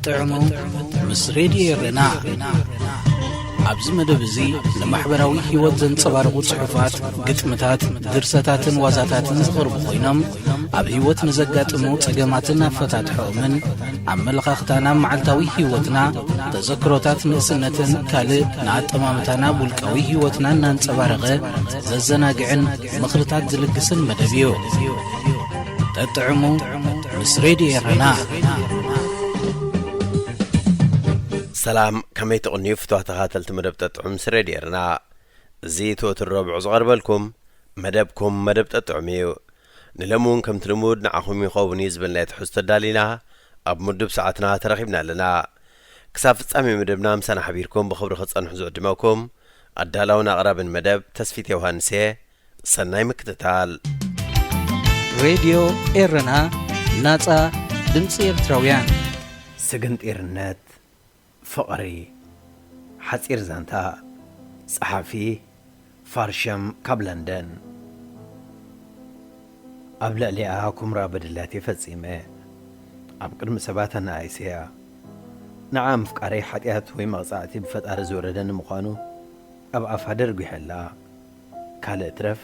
ጥዕሙ ምስ ሬድዮ ኤረና። ኣብዚ መደብ እዚ ንማሕበራዊ ህይወት ዘንጸባርቑ ጽሑፋት፣ ግጥምታት፣ ድርሰታትን ዋዛታትን ዝቐርቡ ኮይኖም፣ ኣብ ህይወት ንዘጋጥሙ ጸገማትን ኣፈታትሖኦምን፣ ኣመለኻኽታና፣ መዓልታዊ ህይወትና፣ ተዘክሮታት ንእስነትን ካልእ ንኣጠማምታና ውልቃዊ ህይወትና እናንጸባረቐ ዘዘናግዕን ምኽርታት ዝልግስን መደብ እዩ። ጠጥዕሙ ምስ ሬድዮ ኤረና። ሰላም፣ ከመይ ትቕንዩ ፍትዋት ተኸታተልቲ መደብ ጠጥዑም ምስ ሬድዮ ኤረና? እዚ እቲ ወትሩ ረቡዕ ዝቐርበልኩም መደብኩም መደብ ጠጥዑም እዩ። ንሎሚ እውን ከምቲ ልሙድ ንዓኹም ይኸውን እዩ ዝበልናዮ ትሕዝቶ ኣዳሊና ኣብ ምዱብ ሰዓትና ተረኺብና ኣለና። ክሳብ ፍጻሜ መደብና ምሳና ሓቢርኩም ብኽብሪ ክትጸንሑ ዝዕድመኩም ኣዳላውን ኣቕራብን መደብ ተስፊት ዮሃንስ እየ። ሰናይ ምክትታል። ሬድዮ ኤረና፣ ናጻ ድምጺ ኤርትራውያን። ስግንጢርነት ፍቕሪ። ሓጺር ዛንታ። ጸሓፊ ፋርሸም ካብ ለንደን። ኣብ ልዕሊኣ ኩምራ በደላትየ ፈጺመ። ኣብ ቅድሚ ሰባት ኣነኣኢሰያ። ንዓ ምፍቃረይ ሓጢኣት ወይ መቕጻዕቲ ብፈጣሪ ዝወረደኒ ምዃኑ ኣብ ኣፋ ደርጒሐላ። ካልእ ትረፍ፣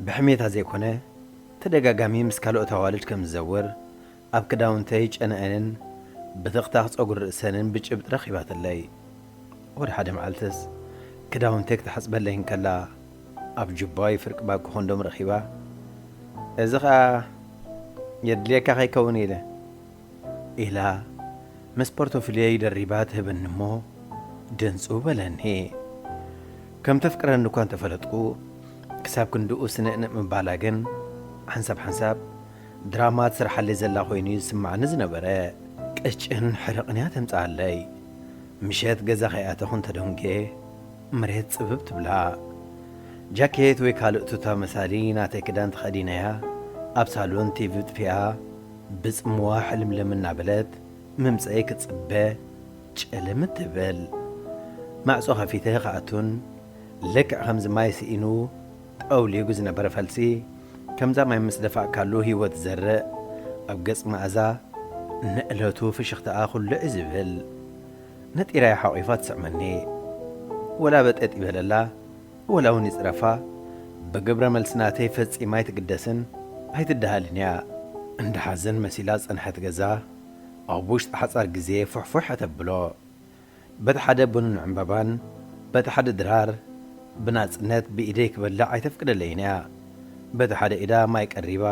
ብሕሜታ ዘይኮነ፣ ተደጋጋሚ ምስ ካልኦት ኣዋልድ ከም ዝዘውር፣ ኣብ ክዳውንተይ ጨነኣንን ብትኽታኽ ጸጉሪ ርእሰንን ብጭብጢ ረኺባትለይ። ወደ ሓደ መዓልትስ ክዳውንተይ ክትሓጽበለይ እንከላ፣ ኣብ ጁባይ ፍርቂ ባኮ ኮንዶም ረኺባ፣ "እዚ ኸኣ የድልየካ ከይከውን" ኢለ፣ ኢላ ምስ ፖርቶፊልዮይ ደሪባ ትህበኒ እሞ፣ ድንጹ በለኒ። ከም ተፍቅረኒ እኳ እንተፈለጥኩ፣ ክሳብ ክንድኡ ስንእንእ ምባላ ግን፣ ሓንሳብ ሓንሳብ ድራማ ትሰርሓለይ ዘላ ኮይኑ እዩ ዝስምዓኒ ዝነበረ። ቅጭን ሕርቕን እያ ተምጽኣለይ። ምሸት ገዛ ከይኣተኹ እንተደንጉየ፣ መሬት ጽብብ ትብላ። ጃኬት ወይ ካልእ ቱታ መሳሊ ናተይ ክዳን ተኸዲነያ፣ ኣብ ሳሎን ቲቪ ጥፊኣ፣ ብጽምዋ ሕልምልም እናበለት ምምጸይ ክትጽበ ጭልም ትብል። ማዕጾ ከፊተ ክኣቱን፣ ልክዕ ከምዚ ማይ ስኢኑ ጠውሊጉ ዝነበረ ፈልሲ፣ ከምዛ ማይ ምስ ደፋእካሉ ህይወት ዝዘርእ፣ ኣብ ገጽ መኣዛ ንዕለቱ ፍሽኽታኣ ኩልዕ እዩ ዝብል። ነጢራያ ሓቒፋ ትስዕመኒ። ወላ በጠጥ ይበለላ፣ ወላ እውን ይጽረፋ፣ ብግብረ መልሲ ናተይ ፈጺማ ኣይትግደስን ኣይትደሃልን እያ። እንዳ ሓዘን መሲላ ዝጸንሐት ገዛ፣ ኣብ ውሽጢ ሓጻር ግዜ ፉሕፉሕ ኣተብሎ። በቲ ሓደ ቡንን ዕምባባን፣ በቲ ሓደ ድራር፣ ብናጽነት ብኢደይ ክበልዕ ኣይተፍቅደለይን እያ። በቲ ሓደ ኢዳ ማይ ቀሪባ፣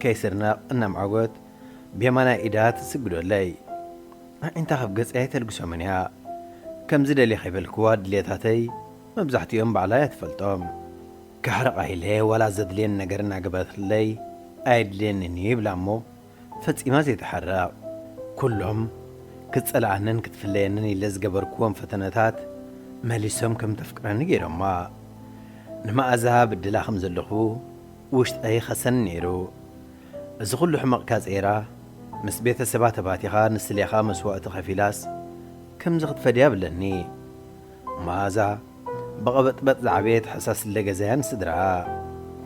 ከይስርነቕ እናምዓጎት፣ ብየማናይ ኢዳ ትስግዶለይ። ኣዒንታ ካብ ገጸይ ኣይተልግሶምን እያ። ከምዚ ደልየ ከይበልክዋ ድልየታተይ መብዛሕትኦም ባዕላ እያ ትፈልጦም። ከሕርቓ ኢለ ዋላ ዘድልየኒ ነገር እናገበረትለይ ኣየድልየንን እዩ ይብላ እሞ ፈጺማ ዘይትሕረቕ። ኩሎም ክትጸልኣንን ክትፍለየንን ኢለ ዝገበርክዎም ፈተነታት መሊሶም ከም ተፍቅረኒ ገይሮማ። ንመኣዛ ብድላ ከም ዘለኹ ውሽጠይ ይኸሰኒ ነይሩ። እዚ ኩሉ ሕመቕ ካጸይራ፣ ምስ ቤተሰባ ተባቲኻ ንስሌኻ መስዋእቲ ከፊላስ፣ ከምዚ ክትፈድያ ብለኒ። መኣዛ ብቐበጥበጥ ዝዓበየት ሕሳስ ስለ ገዛያ ንስድራኣ።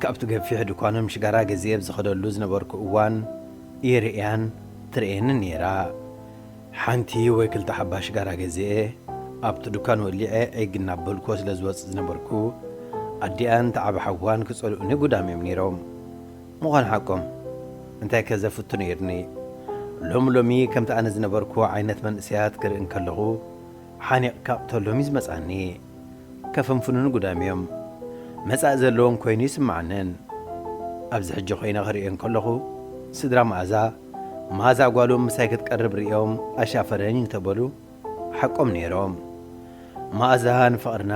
ካብቲ ገፊሕ ድኳኖም ሽጋራ ገዚኤ ኣብ ዝኸደሉ ዝነበርኩ እዋን፣ ይርእያን ትርእየንን ነይራ። ሓንቲ ወይ ክልተ ሓባ ሽጋራ ገዚኤ ኣብቲ ድኳን ወሊዐ ዒግ እናበልኩ ስለ ዝወጽእ ዝነበርኩ፣ ኣዲኣን ተዓቢ ሓዋን ክጸልኡኒ ጉዳም እዮም ነይሮም። ምዃኑ ሓቆም፣ እንታይ ከ ዘፍቱ ነይርኒ። ሎሚ ሎሚ ከምቲ ኣነ ዝነበርኩ ዓይነት መንእሰያት ክርኢ እንከለኹ፣ ሓኒቕ ክቕተሎም እዩ ዝመጽኣኒ። ከፈንፍኑኒ ጉዳም እዮም። መጻኢ ዘለዎም ኮይኑ ይስምዓንን። ኣብዚ ሕጂ ኮይነ ክርእዮ እንከለኹ፣ ስድራ መኣዛ፣ መኣዛ ጓሎም ምሳይ ክትቀርብ ርእዮም ኣሻፈረኝ እንተበሉ፣ ሓቆም ነይሮም። መኣዛ ንፍቕርና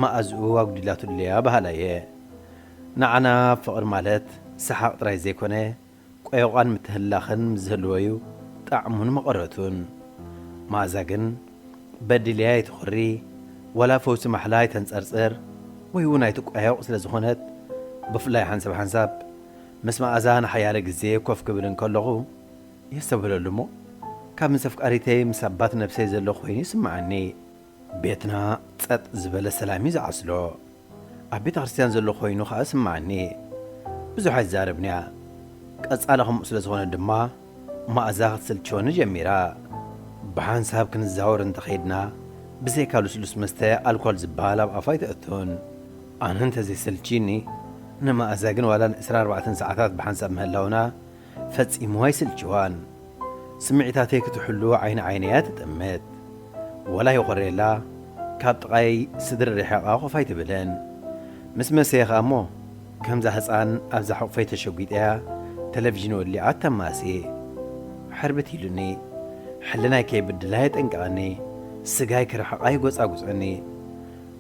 መኣዝኡ ኣጉዲላትሉ እያ በሃላይ እየ። ንዓና ፍቕሪ ማለት ሰሓቕ ጥራይ ዘይኮነ፣ ቆየቋን ምትህልላኽን ምስ ዝህልዎ እዩ ጣዕሙን መቐረቱን። መኣዛ ግን በዲለያ ኣይትኹሪ፣ ወላ ፈውሲ ማሕላ ኣይተንጸርጽር፣ ወይ እውን ኣይትቋየቕ ስለ ዝኾነት፣ ብፍላይ ሓንሳብ ሓንሳብ ምስ መኣዛ ንሓያለ ግዜ ኮፍ ክብል እንከለኹ የስተብህለሉ እሞ፣ ካብ ምስ ኣፍቃሪተይ ምስ ኣባት ነብሰይ ዘሎ ኮይኑ ይስምዓኒ። ቤትና ጸጥ ዝበለ ሰላም እዩ ዝዓስሎ። ኣብ ቤተ ክርስቲያን ዘሎ ኮይኑ ኸኣ ስምዓኒ። ብዙሕ ኣይዛረብንያ። ቀጻሊ ከምኡ ስለ ዝኾነ ድማ መኣዛ ክትስልችወኒ ጀሚራ። ብሓንሳብ ክንዛወር እንተኸይድና፣ ብዘይካ ልስሉስ መስተ ኣልኮል ዝበሃል ኣብ ኣፋ ኣይተእቱን። ኣነ እንተዘይሰልችኒ፣ ንመኣዛ ግን ዋላ ን24 ሰዓታት ብሓንሳብ ምህላውና ፈጺሙ ኣይስልችዋን። ስምዒታተይ ክትሕሉ ዓይኒ ዓይነያ ትጥምት። ወላ ይኾርየላ፣ ካብ ጥቓይ ስድሪ ርሒቓ ኮፍ ኣይትብልን። ምስ መሰየ ኸኣ እሞ፣ ከምዛ ህጻን ኣብዛ ሕቑፈይ ተሸጒጠያ፣ ቴሌቪዥን ወሊዓ ተማሲ። ሕርብት ኢሉኒ። ሕልናይ ከይብድላ የጠንቅቐኒ። ስጋይ ክርሕቓ ይጎጻጉጸኒ።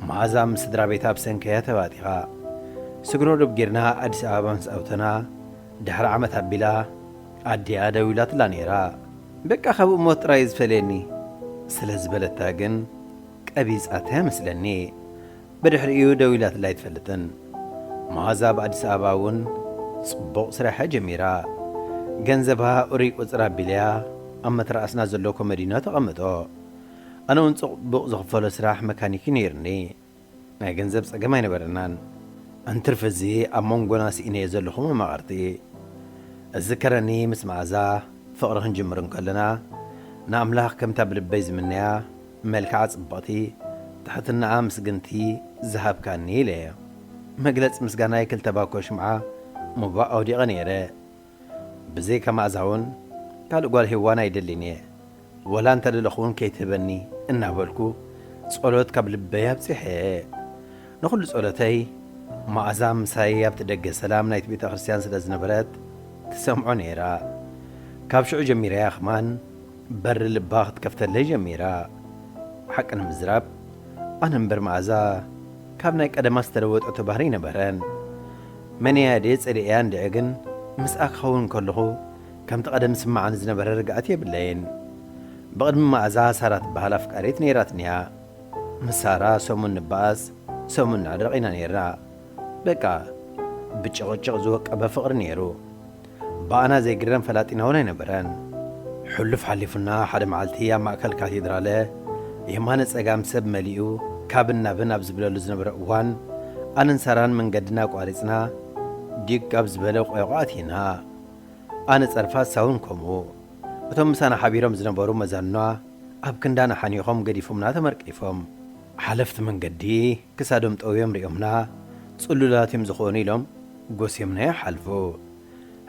መኣዛ ምስ ስድራ ቤታ ብሰንከያ ተባጢኻ። ስግረ ዶብ ጌርና ኣዲስ ኣበባ ምስ ኣውተና፣ ድሕሪ ዓመት ኣቢላ ኣዲኣ ደዊላትላ ነይራ። በቃ፣ ካብኡ ሞት ጥራይ እዩ ዝፈልየኒ ስለ ዝበለታ ግን ቀቢጻታ ይመስለኒ። ብድሕሪኡ ደዊላትላ ኣይትፈልጥን። መኣዛ ኣብ ኣዲስ ኣበባ እውን ጽቡቕ ስራሓ ጀሚራ። ገንዘባ ኡሪ ቁጽር ኣቢለያ ኣብ መትረኣስና ዘሎ ኮመዲኖ ተቐምጦ። ኣነ እውን ጽቡቕ ዝኽፈሎ ስራሕ መካኒክ እዩ ነይርኒ። ናይ ገንዘብ ጸገም ኣይነበረናን። እንትርፊ እዚ ኣብ መንጎና ስኢነዮ ዘለኹ መማቕርቲ። እዝከረኒ ምስ መኣዛ ፍቕሪ ክንጅምር እንከለና፣ ንኣምላኽ ከምታ ብልበይ ዝምነያ መልክዓ ጽብቕቲ፣ ትሕትናኣ ምስግንቲ ዝሃብካኒ ኢለ። መግለጺ ምስጋናይ ክልተ ባኮ ሽምዓ ሙባእ ኣውዲቐ ነይረ። ብዘይካ መኣዛ እውን ካልእ ጓል ሄዋን ኣይደልን እየ። ወላ እንተ ደለኹ እውን ከይትህበኒ እናበልኩ ጸሎት ካብ ልበይ ኣብጺሐ። ንኹሉ ጸሎተይ መኣዛ ምሳይ ኣብቲ ደገ ሰላም ናይቲ ቤተ ክርስቲያን ስለ ዝነበረት ትሰምዖ ነይራ። ካብ ሽዑ ጀሚራ እያ ኸማን በሪ ልባ ክትከፍተለይ ጀሚራ። ሓቂ ንምዝራብ፣ ኣነ እምበር መኣዛ ካብ ናይ ቀደማ ዝተለወጠቶ ባህሪ ኣይነበረን። መን እያ ድየ ጸሊኤያ እንድዒ ግን፣ ምስኣ ክኸውን ከለኹ ከምቲ ቀደም ዝስምዓኒ ዝነበረ ርግኣት የብለይን። ብቕድሚ መኣዛ ሳራ ትበሃል ኣፍቃሪት ነይራትኒ እያ። ምስ ሳራ ሰሙን ንበኣስ ሰሙን ንዕረቕ ኢና ነይርና። በቃ፣ ብጭቕጭቕ ዝወቀበ ፍቕሪ ነይሩ። ብኣና ዘይግረም ፈላጢና እውን ኣይነበረን። ሕሉፍ ሓሊፉና ሓደ መዓልቲ ኣብ ማእከል ካቴድራለ የማነ ጸጋም ሰብ መሊኡ ካብን ናብን ኣብ ዝብለሉ ዝነበረ እዋን፣ ኣነን ሳራን መንገድና ኣቋሪጽና ዲግ ኣብ ዝበለ ቆይቆ ኣቲና። ኣነ ጸርፋ፣ እሳ እውን ከምኡ። እቶም ምሳና ሓቢሮም ዝነበሩ መዛኑና ኣብ ክንዳና ሓኒኾም ገዲፎምና ተመርቂፎም። ሓለፍቲ መንገዲ ክሳዶም ጠውዮም ሪኦምና፣ ጽሉላት እዮም ዝኾኑ ኢሎም ጎስዮምና ይሓልፉ።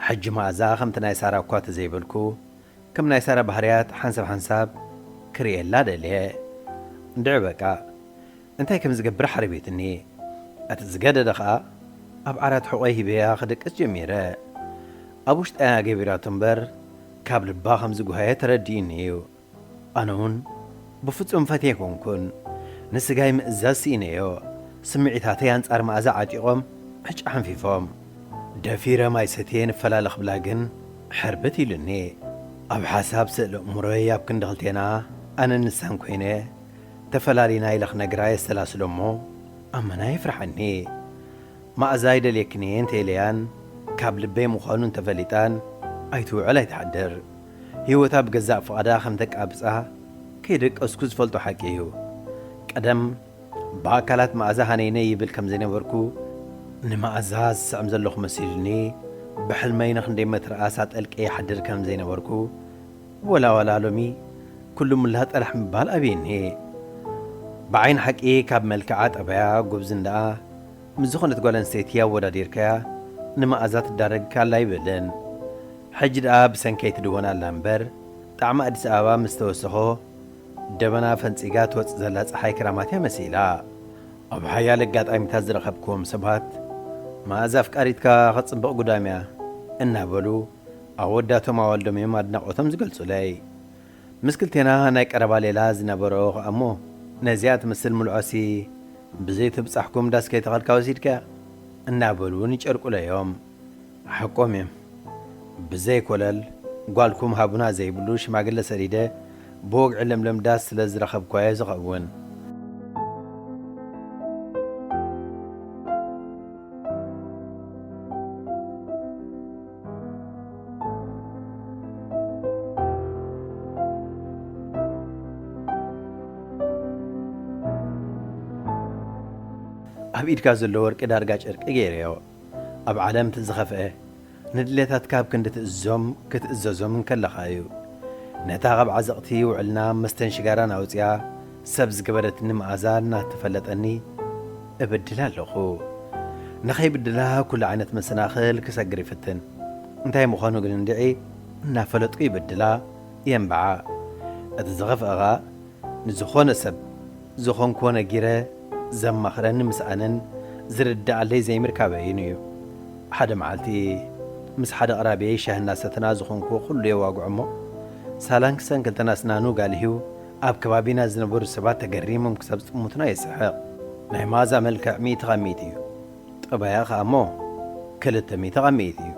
ሕጂ መኣዛ ከምቲ ናይ ሳራ እኳ ተዘይበልኩ፣ ከም ናይ ሳራ ባህርያት ሓንሳብ ሓንሳብ ክርእየላ ደልየ። እንድዒ በቃ፣ እንታይ ከም ዝገብር ሓርቤትኒ። እቲ ዝገደደ ኸኣ ኣብ ዓራት ሕቖይ ሂበያ ክድቅስ ጀሚረ። ኣብ ውሽጣ እያ ገቢራቶ እምበር፣ ካብ ልባ ከም ዝጉሃየ ተረዲኡኒ እዩ። ኣነ እውን ብፍጹም ፈትየ ኣይኮንኩን። ንስጋይ ምእዛዝ ስኢነዮ። ስምዒታተይ ኣንጻር መኣዛ ዓጢቖም ዕጫ ሓንፊፎም። ደፊረ ማይ ሰትየ ንፈላለ ክብላ ግን ሕርብት ኢሉኒ። ኣብ ሓሳብ ስእሊ እምሮይ ኣብ ክንዲ ክልቴና ኣነን ንሳን ኮይነ፣ ተፈላሊና ኢለ ክነግራ የሰላስሎ እሞ፣ ኣመና የፍርሓኒ። መኣዛ ኣይደልየክን እየ እንተ ኢለያን፣ ካብ ልበይ ምዃኑ እንተፈሊጣን፣ ኣይትውዕል ኣይትሓድር። ህይወታ ብገዛእ ፍቓዳ ከም ተቃብጻ ከይደቀስኩ ዝፈልጦ ሓቂ እዩ። ቀደም ብኣካላት መኣዛ ሃነይነይ ይብል ከም ዘይነበርኩ፣ ንመኣዛ ዝስዕም ዘለኹ መሲሉኒ፣ ብሕልመይ ንኽንደይ መትርኣስ ኣጠልቀ ይሓድር ከም ዘይነበርኩ፣ ወላ ዋላ ሎሚ ኩሉ ምላጠላሕ ምባል ኣብየኒ። ብዓይኒ ሓቂ ካብ መልክዓ፣ ጠባያ፣ ጉብዝንዳኣ ምስ ዝኾነት ጓል ኣንስተይቲ ኣወዳዲርካያ ንመኣዛ ትዳረግካ ኣላ ኣይብልን። ሕጂ ደኣ ብሰንከይ ትድወን ኣላ እምበር፣ ጣዕሚ ኣዲስ ኣበባ ምስ ተወሰኾ፣ ደበና ፈንጺጋ ትወጽእ ዘላ ጸሓይ ክራማት እያ መሲላ። ኣብ ሓያለ ኣጋጣሚታት ዝረኸብክዎም ሰባት፣ "መኣዛ ኣፍቃሪትካ ኸጽብቕ ጉዳም እያ" እናበሉ፣ ኣወዳቶም ኣዋልዶም እዮም ኣድናቖቶም ዝገልጹለይ። ምስ ክልቴና ናይ ቀረባ ሌላ ዝነበሮ ኸኣ እሞ፣ ነዚኣ ትመስል ምልዖሲ ብዘይ ትብጻሕኩም ዳስ ከይተኸልካ ወሲድካያ እናበሉ እውን ይጨርቁለዮም። ሓቆም እዮም። ብዘይ ኮለል ጓልኩም ሃቡና ዘይብሉ ሽማግለ ሰዲደ ብወግዒ ለምለም ዳስ ስለ ዝረኸብኳዮ ዝኸውን። ኣብ ኢድካ ዘሎ ወርቂ ዳርጋ ጨርቂ ገይረዮ። ኣብ ዓለም እቲ ዝኸፍአ፣ ንድሌታትካ ኣብ ክንዲ ትእዝዞም ክትእዘዞም እንከለኻ እዩ። ነታ ካብ ዓዘቕቲ ውዕልና መስተን ሽጋራን ኣውፅያ ሰብ ዝገበረትኒ መኣዛ እናተፈለጠኒ እብድል ኣለኹ። ንኸይብድላ ኩሉ ዓይነት መሰናኽል ክሰግር ይፍትን። እንታይ ምዃኑ ግን እንድዒ እናፈለጥኩ ይብድላ የንብዓ። እቲ ዝኸፍአ ኸኣ ንዝኾነ ሰብ ዝኾንክዎ ነጊረ ዘማኽረኒ ምስኣንን ዝርድኣለይ ዘይምርካበይን እዩ። ሓደ መዓልቲ ምስ ሓደ ኣቕራቢየይ ሻሂ እናሰተና ዝኾንክዎ ኩሉ የዋግዖ እሞ፣ ሳላንክሰን ክልተና ስናኑ ጋልህዩ ኣብ ከባቢና ዝነበሩ ሰባት ተገሪሞም ክሳብ ዝጥሙትና ይስሕቕ። ናይ መኣዛ መልክዕ ሚእቲ ካብ ሚእቲ እዩ። ጠባያ ኸኣ እሞ ክልተ ሚእቲ ካብ ሚእቲ እዩ።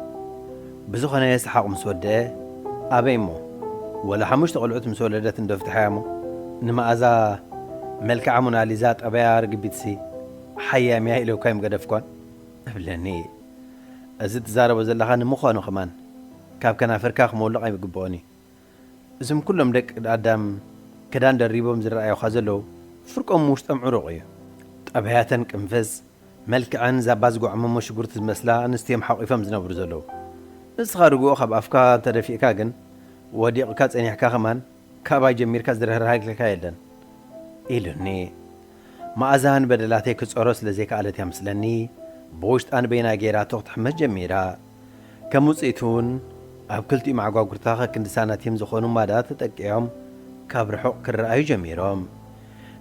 ብዝኾነ ሰሓቕ ምስ ወደአ፣ ኣበይ እሞ ወላ ሓሙሽተ ቆልዑት ምስ ወለደት እንዶ ፍትሓያ እሞ፣ ንመኣዛ መልክዓ ሞናሊዛ ጠባያ ርግቢትሲ ሓያም እያ ኢለኳ ኣይምገደፍኳን እብለኒ። እዚ ትዛረቦ ዘለኻ ንምዃኑ ኸማን ካብ ከናፍርካ ክመውልቕ ኣይግብኦን እዩ። እዞም ኩሎም ደቂ ኣዳም ክዳን ደሪቦም ዝረኣዩኻ ዘለዉ ፍርቆም ውሽጦም ዕሩቕ እዩ። ጠባያተን ቅንፍዝ፣ መልክዐን ዛባ ዝጓዕመሞ ሽጉርቲ ዝመስላ ኣንስትዮም ሓቂፎም ዝነብሩ ዘለዉ። ንስኻ ርግኦ ካብ ኣፍካ እንተደፊእካ ግን ወዲቕካ ጸኒሕካ ኸማን ካባይ ጀሚርካ ዝርህርሃልካ የለን ኢሉኒ። መኣዛ ንበደላተይ ክጸሮ ስለ ዘይከኣለት እያ ምስለኒ ብውሽጣ ንበይና ገይራቶ ክትሕመስ ጀሚራ። ከም ውጽኢቱ እውን ኣብ ክልቲኡ መዓጓጉርታ ከክንዲ ሳናቲም ዝኾኑ ማዳ ተጠቂዖም ካብ ርሑቕ ክረኣዩ ጀሚሮም።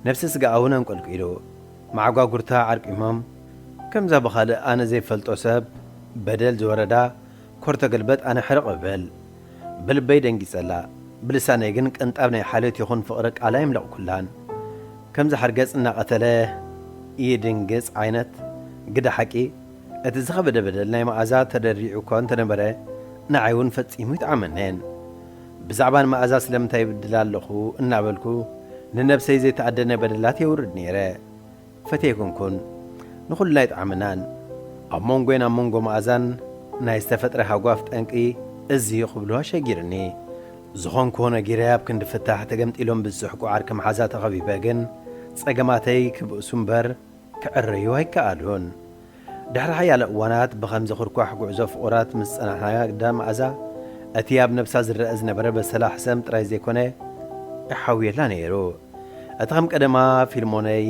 ነብሲ ስጋኣ እውን ኣንቆልቂሉ መዓጓጉርታ ዓርቂሞም ከምዛ ብኻልእ ኣነ ዘይፈልጦ ሰብ በደል ዝወረዳ ኮርተገልበጥ ኣነ ሕርቕ እብል። ብልበይ ደንጊጸላ፣ ብልሳነይ ግን ቅንጣብ ናይ ሓልዮት ይኹን ፍቕሪ ቃል ኣይምለቕኩላን። ከምዚ ሓርገጽ እናቐተለ ይድንግጽ ዓይነት ግደ ሓቂ፣ እቲ ዝኸበደ በደል ናይ መኣዛ ተደሪዑ እኳ እንተነበረ፣ ንዓይ እውን ፈጺሙ ይጥዓመንን። ብዛዕባ ንመኣዛ ስለምንታይ ይብድላ ኣለኹ እናበልኩ፣ ንነብሰይ ዘይተኣደነ በደላት የውርድ ነይረ። ፈትየ ኣይኮንኩን፣ ንኹልና ኣይጥዓመናን። ኣብ መንጎይን ኣብ መንጎ መኣዛን ናይ ዝተፈጥረ ሃጓፍ ጠንቂ እዚ እዩ ክብሉ ኣሸጊርኒ። ዝኾንክዎ ነጊረ ኣብ ክንዲ ፍታሕ ተገምጢሎም ብዝስሕቁ ዓርኪ መሓዛ ተኸቢበ ግን፣ ጸገማተይ ክብእሱ እምበር ክዕረዩ ኣይከኣሉን። ድሕሪ ሓያለ እዋናት ብኸምዚ ክርኳሕ ጉዕዞ ፍቑራት ምስ ጸናሕና ግዳ መኣዛ፣ እቲ ኣብ ነብሳ ዝረአ ዝነበረ በሰላ ሕሰም ጥራይ ዘይኮነ፣ ይሓውየላ ነይሩ። እቲ ከም ቀደማ ፊልሞነይ፣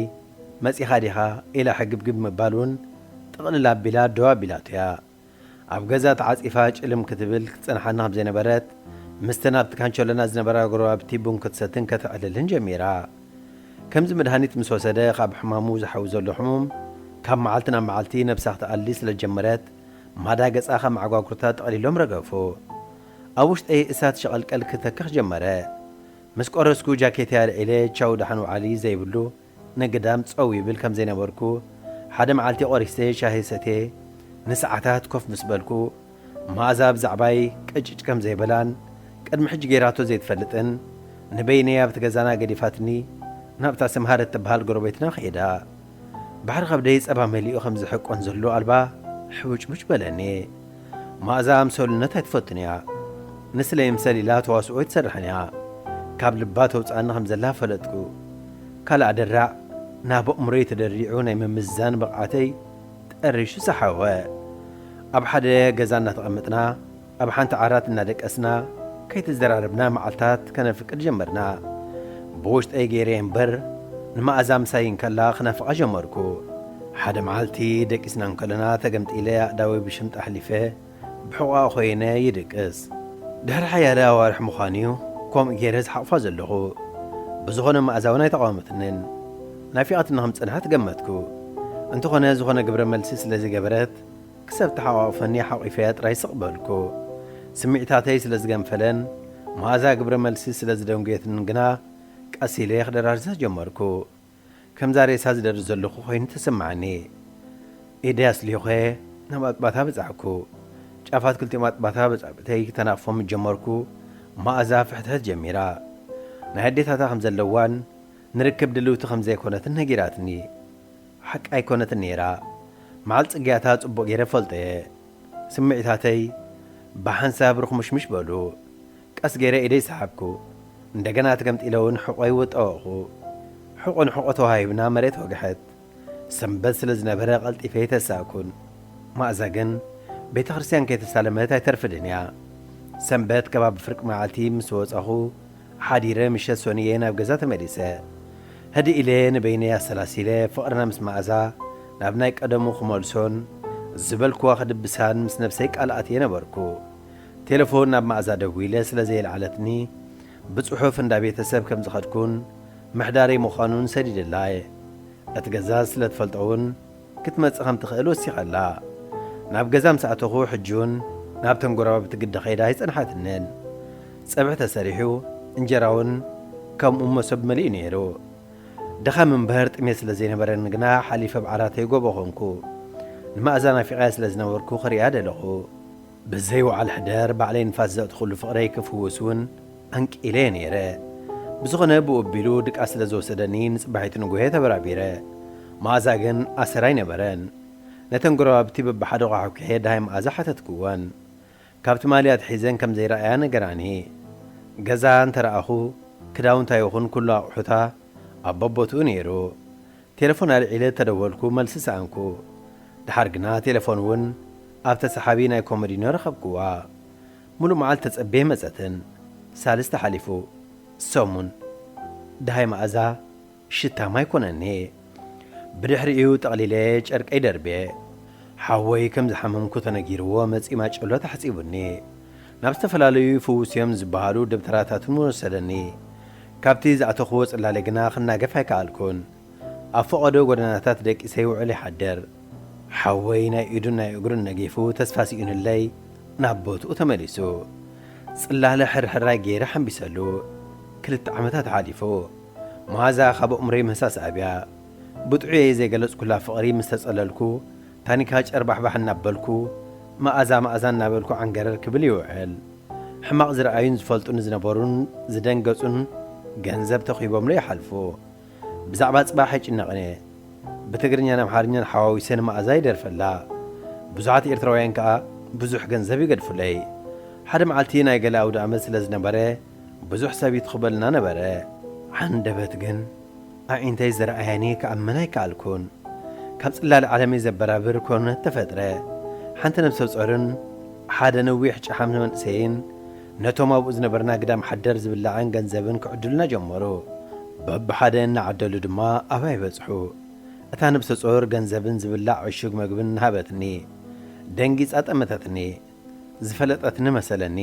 "መጺኻ ዲኻ?" ኢላ ሕግብግብ ምባል እውን ጥቕልል ኣቢላ ደው ኣቢላቶ እያ። ኣብ ገዛ ተዓጺፋ ጭልም ክትብል ክትጸንሓና ከም ዘይነበረት፣ ምስተን ኣብቲ ካንቸሎና ዝነበራ ጎረባብቲ ቡን ክትሰትን ከተዕልልን ጀሚራ። ከምዚ መድሃኒት ምስ ወሰደ፣ ካብ ሕማሙ ዝሓዊ ዘሎ ሕሙም፣ ካብ መዓልቲ ናብ መዓልቲ ነብሳ ክትኣሊ ስለ ዝጀመረት፣ ማዳ ገጻ ካብ መዓጓጉርታ ጠቕሊሎም ረገፉ። ኣብ ውሽጠይ እሳት ሸቐልቀል ክተክኽ ጀመረ። ምስ ቆረስኩ ጃኬተይ ኣልዒለ፣ ቻው ደሓን ውዓሊ ዘይብሉ፣ ንግዳም ጸው ይብል ከም ዘይነበርኩ፣ ሓደ መዓልቲ ቆሪሰ ሻሂ ሰትየ ንሰዓታት ኮፍ ምስ በልኩ፣ መኣዛ ብዛዕባይ ቅጭጭ ከም ዘይበላን ቅድሚ ሕጂ ገይራቶ ዘይትፈልጥን፣ ንበይነይ ኣብቲ ገዛና ገዲፋትኒ ናብታ ስምሃር እትበሃል ጎረቤትና ከይዳ። ባሕሪ ከብደይ ጸባ መሊኡ ከም ዝሕቆን ዘሎ ኣልባ ሕውጭቡጭ በለኒ። መኣዛ ኣምሰሉነት ኣይትፈቱን እያ። ንስለ ይምሰል ኢላ ተዋስኦ ኣይትሰርሕን እያ። ካብ ልባ ተውጽኣኒ ከም ዘላ ፈለጥኩ። ካልእ ኣደራዕ ናብ ኣእምሮይ ተደሪዑ ናይ ምምዝዛን ብቕዓተይ ጠሪሹ ሰሓወ። ኣብ ሓደ ገዛ እናተቐመጥና፣ ኣብ ሓንቲ ዓራት እናደቀስና፣ ከይተዘራረብና መዓልታት ከነፍቅድ ጀመርና። ብውሽጠይ ገይረ እምበር፣ ንመኣዛ ምሳይ እንከላ ክናፍቓ ጀመርኩ። ሓደ መዓልቲ ደቂስና እንከለና ተገምጢለ ኣእዳወይ ብሽምጣ ኣሕሊፈ ብሕቖኣ ኮይነ ይድቅስ። ድሕሪ ሓያለ ኣዋርሕ ምዃኑ እዩ ከምኡ ገይረ ዝሓቑፋ ዘለኹ። ብዝኾነ መኣዛ እውን ኣይተቓወመትንን። ናፊቓትኒ ከም ዝጸንሐት ገመትኩ። እንተኾነ ዝኾነ ግብረ መልሲ ስለ ዝገበረት፣ ክሳብ ተሓቋቑፈኒ ሓቒፈያ ጥራይ ስቕ በልኩ። ስምዒታተይ ስለ ዝገንፈለን፣ መኣዛ ግብረ መልሲ ስለ ዝደንጉየትንን ግና፣ ቀስ ኢለ ክደራርዛ ጀመርኩ። ከምዛ ሬሳ ዝደርዝ ዘለኹ ኮይኑ ተሰማዓኒ። ኢደይ ኣስሊኾ ናብ ኣጥባታ በጻሕኩ። ጫፋት ክልቲኦም ኣጥባታ በጻብዕተይ ክተናቕፎም ጀመርኩ። መኣዛ ፍሕትሕት ጀሚራ። ናይ ኣዴታታ ከም ዘለዋን ንርክብ ድልውቲ ከም ዘይኮነትን ነጊራትኒ። ሓቂ ኣይኮነትን ነይራ። መዓል ጽግያታ ጽቡቕ ገይረ ፈልጦ እየ። ስምዒታተይ ብሓንሳብ ርኽሙሽምሽ በሉ። ቀስ ገይረ ኢደይ ሰሓብኩ። እንደገና ተገምጢለ እውን ሕቖይ ወጣወቕኹ። ሕቖ ንሕቖ ተዋሂብና መሬት ወግሐት። ሰንበት ስለ ዝነበረ ቀልጢፈ ኣይተሳእኩን። መኣዛ ግን ቤተ ክርስቲያን ከይተሳለመት ኣይተርፍድን እያ። ሰንበት ከባቢ ፍርቂ መዓልቲ ምስ ወጻኹ ሓዲረ ምሸት ሰንየ ናብ ገዛ ተመሊሰ። ህድእ ኢለ ንበይነይ ኣሰላሲለ ፍቕርና ምስ መኣዛ ናብ ናይ ቀደሙ ክመልሶን ዝበልክዋ ክድብሳን ምስ ነብሰይ ቃል ኣትየ ነበርኩ። ቴሌፎን ናብ መኣዛ ደዊለ ስለ ዘየልዓለትኒ ብጽሑፍ እንዳ ቤተሰብ ከም ዝኸድኩን ምሕዳረይ ምዃኑን ሰዲደላ እየ። እቲ ገዛ ስለ ትፈልጦ እውን ክትመጽእ ከም ትኽእል ወሲኸላ። ናብ ገዛ ምስ ኣተኹ ሕጂ እውን ናብተን ጎረባብቲ ግዲ ከይዳ ኣይጸንሓትንን። ጸብሒ ተሰሪሑ፣ እንጀራ እውን ከምኡ መሶብ መሊኡ ነይሩ። ድኻም እምበር ጥሜት ስለ ዘይነበረኒ ግና ሓሊፈ ኣብ ዓራተይ ጎቦ ኾንኩ። ንመኣዛ ናፊቐያ ስለ ዝነበርኩ ክሪኣ ደለኹ። ብዘይ ወዓል ሕደር ባዕለይ ንፋስ ዘእትኹሉ ፍቕረይ ክፍውስ እውን ኣንቂለ እየ ነይረ። ብዝኾነ ብኡ ኣቢሉ ድቃስ ስለ ዝወሰደኒ ንጽባሒቱ ንጉሄ ተበራቢረ። መኣዛ ግን ኣሰር ኣይነበረን። ነተን ጎረባብቲ በብሓደ ኳሕኲሐ ደሃይ መኣዛ ሓተትክወን። ካብ ትማሊ ኣትሒዘን ከም ዘይረኣያ ነገራኒ። ገዛ እንተ ረኣኹ ክዳውንታ ይኹን ኩሉ ኣቑሑታ ኣብ በቦትኡ ነይሩ። ቴሌፎን ኣልዒለ ተደወልኩ፣ መልሲ ሰኣንኩ። ደሓር ግና ቴሌፎን እውን ኣብ ተሰሓቢ ናይ ኮመዲኖ ረኸብክዋ። ሙሉእ መዓልቲ ተጸቤ መጸትን። ሳልስቲ ሓሊፉ። ሰሙን። ደሃይ መኣዛ ሽታማ ኣይኮነኒ። ብድሕሪኡ ጠቕሊለ ጨርቀይ ደርቤ። ሓወይ ከም ዝሓመምኩ ተነጊርዎ መጺ ማጨሎ ተሓጺቡኒ። ናብ ዝተፈላለዩ ፍውስ እዮም ዝበሃሉ ደብተራታትን ወሰደኒ። ካብቲ ዝኣተኽዎ ጽላለ ግና ክናገፍ ኣይከኣልኩን። ኣብ ፈቐዶ ጎደናታት ደቂሰ ይውዕል ይሓድር። ሓወይ ናይ ኢዱን ናይ እግሩን ነጊፉ ተስፋ ስኢኑለይ ናብ ቦትኡ ተመሊሱ። ጽላለ ሕርሕራይ ገይረ ሓምቢሰሉ። ክልተ ዓመታት ሓሊፉ። መኣዛ ካብ ኣእምሮይ ምህሳስ ኣብያ። ብጥዑየይ ዘይገለጽኩላ ፍቕሪ ምስ ተጸለልኩ፣ ታኒካ ጨርባሕባሕ እናበልኩ፣ መኣዛ መኣዛ እናበልኩ ዓንገረር ክብል ይውዕል። ሕማቕ ዝረኣዩን ዝፈልጡን ዝነበሩን ዝደንገጹን ገንዘብ ተኺቦምሉ ይሓልፉ። ብዛዕባ ጽባሕ ኣይጭነቕን እየ። ብትግርኛን ኣምሓርኛን ሓዋዊሰ ንመኣዛ ይደርፈላ። ብዙሓት ኤርትራውያን ከኣ ብዙሕ ገንዘብ ይገድፉለይ። ሓደ መዓልቲ ናይ ገለ ኣውደ ኣመት ስለ ዝነበረ፣ ብዙሕ ሰብ ይትኹበልና ነበረ። ዓንደበት ግን ኣዒንተይ ዝረኣያኒ ክኣምን ኣይከኣልኩን። ካብ ጽላለ ዓለመይ ዘበራብር ኮነት ተፈጥረ። ሓንቲ ነብሰ ጾርን ሓደ ነዊሕ ጨሓም መንእሰይን ነቶም ኣብኡ ዝነበርና ግዳም ሓደር ዝብላዕን ገንዘብን ክዕድሉና ጀመሩ። በብሓደ እናዓደሉ ድማ ኣባይ በጽሑ። እታ ነብሰ ጾር ገንዘብን ዝብላዕ ዕሹግ መግብን ሃበትኒ። ደንጊጻ ጠመተትኒ። ዝፈለጠትኒ መሰለኒ።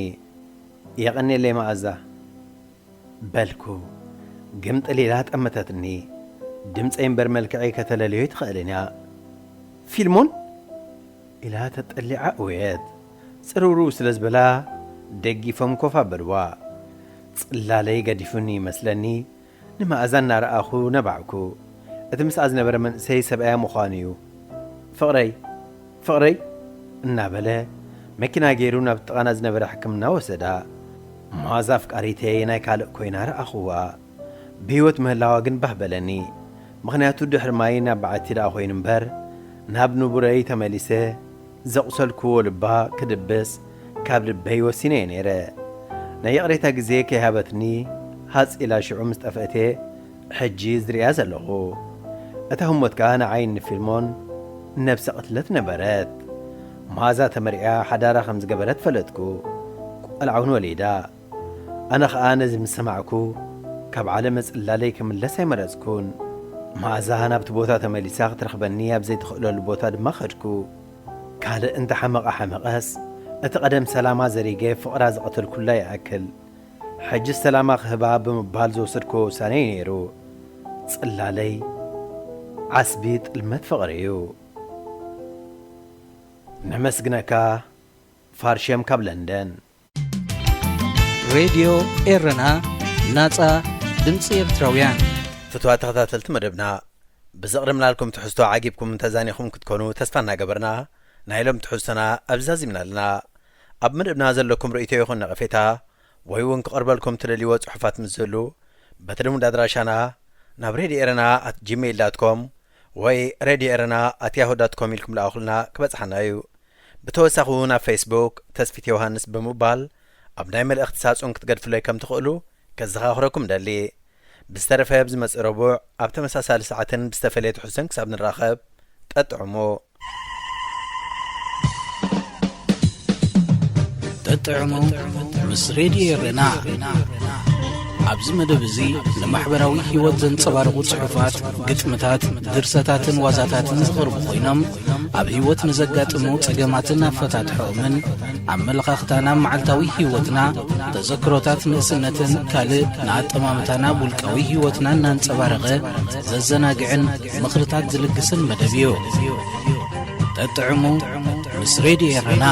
የቐንየለይ መኣዛ። በልኩ። ግምጥል ኢላ ጠመተትኒ። ድምጸይ እምበር መልክዐይ ከተለልዮ ኣይትኽእልን እያ። ፊልሞን? ኢላ ተጠሊዓ እውየት። ጽርውርው ስለ ዝበላ ደጊፎም ኮፍ ኣበልዋ። ጽላለይ ገዲፉኒ ይመስለኒ። ንመኣዛ እናረኣኹ ነባዕኩ። እቲ ምስኣ ዝነበረ መንእሰይ ሰብኣያ ምዃኑ እዩ። ፍቕረይ፣ ፍቕረይ እናበለ መኪና ገይሩ ናብ ጥቓና ዝነበረ ሕክምና ወሰዳ። መኣዛ ኣፍቃሪተይ ናይ ካልእ ኮይና ረኣኹዋ። ብህይወት ምህላዋ ግን ባህ በለኒ። ምኽንያቱ ድሕሪ ማይ ናብ በዓቲ ደኣ ኮይኑ እምበር፣ ናብ ንቡረይ ተመሊሰ ዘቑሰልክዎ ልባ ክድብስ ካብ ልበይ ወሲነ እየ ነይረ። ናይ ይቕሬታ ግዜ ከይሃበትኒ ሃጽ ኢላ ሽዑ ምስ ጠፍአት እየ ሕጂ ዝርእያ ዘለኹ። እታ ህሞት ከኣ ንዓይን ንፊልሞን ነብሰ ቅትለት ነበረት። መኣዛ ተመርዕያ ሓዳራ ከም ዝገበረት ፈለጥኩ። ቆልዓ እውን ወሊዳ። ኣነ ኸኣ ነዚ ምስ ሰማዕኩ፣ ካብ ዓለመ ጽላለይ ክምለስ ኣይመረጽኩን። መኣዛ ናብቲ ቦታ ተመሊሳ ክትረኽበኒ ኣብ ዘይትኽእለሉ ቦታ ድማ ኸድኩ። ካልእ እንተሓመቐ ሓመቐስ፣ እቲ ቀደም ሰላማ ዘሪገ ፍቕራ ዝቐተልኩላ ይኣክል፣ ሕጂ ሰላማ ክህባ ብምባል ዝወሰድኩዎ ውሳነ እዩ ነይሩ። ጽላለይ ዓስቢ ጥልመት ፍቕሪ እዩ። ነመስግነካ፣ ፋርሸም ካብ ለንደን። ሬድዮ ኤረና፣ ናጻ ድምጺ ኤርትራውያን። ፍትዋት ተኸታተልቲ መደብና፣ ብዘቕረብናልኩም ትሕዝቶ ዓጊብኩም ተዛኒኹም ክትኮኑ ተስፋ እናገበርና፣ ናይ ሎም ትሕዝቶና ኣብዚ ዛዚምና ኣለና። ኣብ መደብና ዘለኩም ርእይቶ ይኹን ነቐፌታ፣ ወይ እውን ክቐርበልኩም ትደልይዎ ጽሑፋት ምስ ዝህሉ፣ በቲ ልሙድ ኣድራሻና ናብ ሬድዮ ኤረና ኣት ጂሜይል ዳት ኮም ወይ ሬድዮ ኤረና ኣት ያሁ ዳት ኮም ኢልኩም ለኣኹልና ክበጽሓና እዩ። ብተወሳኺ እውን ኣብ ፌስቡክ ተስፊት ዮሃንስ ብምባል ኣብ ናይ መልእኽቲ ሳጹን ክትገድፉለይ ከም ትኽእሉ ከዘኻኽረኩም ደሊ። ብዝተረፈ ኣብ ዝመጽእ ረቡዕ ኣብ ተመሳሳሊ ሰዓትን ብዝተፈለየ ትሕዝቶን ክሳብ ንራኸብ፣ ጠጥዕሙ። ጠጥዕሙ ምስ ሬድዮ ኤረና። ኣብዚ መደብ እዚ ንማሕበራዊ ህይወት ዘንጸባርቑ ጽሑፋት፣ ግጥምታት፣ ድርሰታትን ዋዛታትን ዝቐርቡ ኮይኖም፣ ኣብ ህይወት ንዘጋጥሙ ጸገማትን ኣፈታትሖኦምን፣ ኣመለኻኽታና ኣብ መዓልታዊ ህይወትና፣ ተዘክሮታት ንእስነትን ካልእ ንኣጠማምታና ኣብ ውልቃዊ ህይወትና እናንጸባረቐ ዘዘናግዕን ምኽርታት ዝልግስን መደብ እዩ። ጠጥዕሙ ምስ ሬድዮ ኤረና።